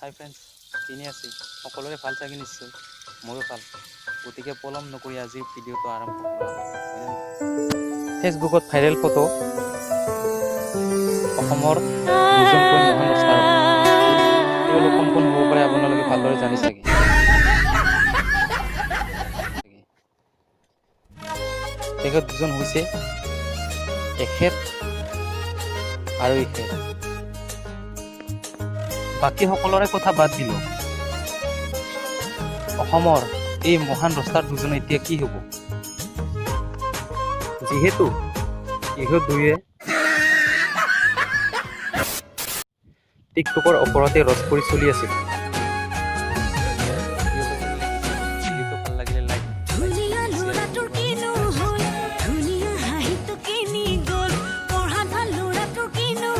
হাই friends, কেনে আছে? সকলোৰে ভাল চাগে নিশ্চয়, ময়ো ভাল। গতিকে পলম নকৰি আজিৰ ভিডিঅ'টো আৰম্ভ কৰা হওক, হয়নে নহয়? ফেচবুকত ভাইৰেল ফটো অসমৰ দুজনকৈ মহান ৰচনাৰ। তেওঁলোক কোন কোন হ'ব পাৰে আপোনালোকে ভালদৰে জানি চাগে। তেখেত দুজন হৈছে এখেত আৰু এখেত। বাকী সকলোৰে কথা বাদ দিলোঁ, অসমৰ এই মহান ৰচনাৰ দুজন এতিয়া কি হ'ব, যিহেতু ইহঁত দুয়ে টিকটকৰ ওপৰতে ৰচ কৰি চলি আছিল।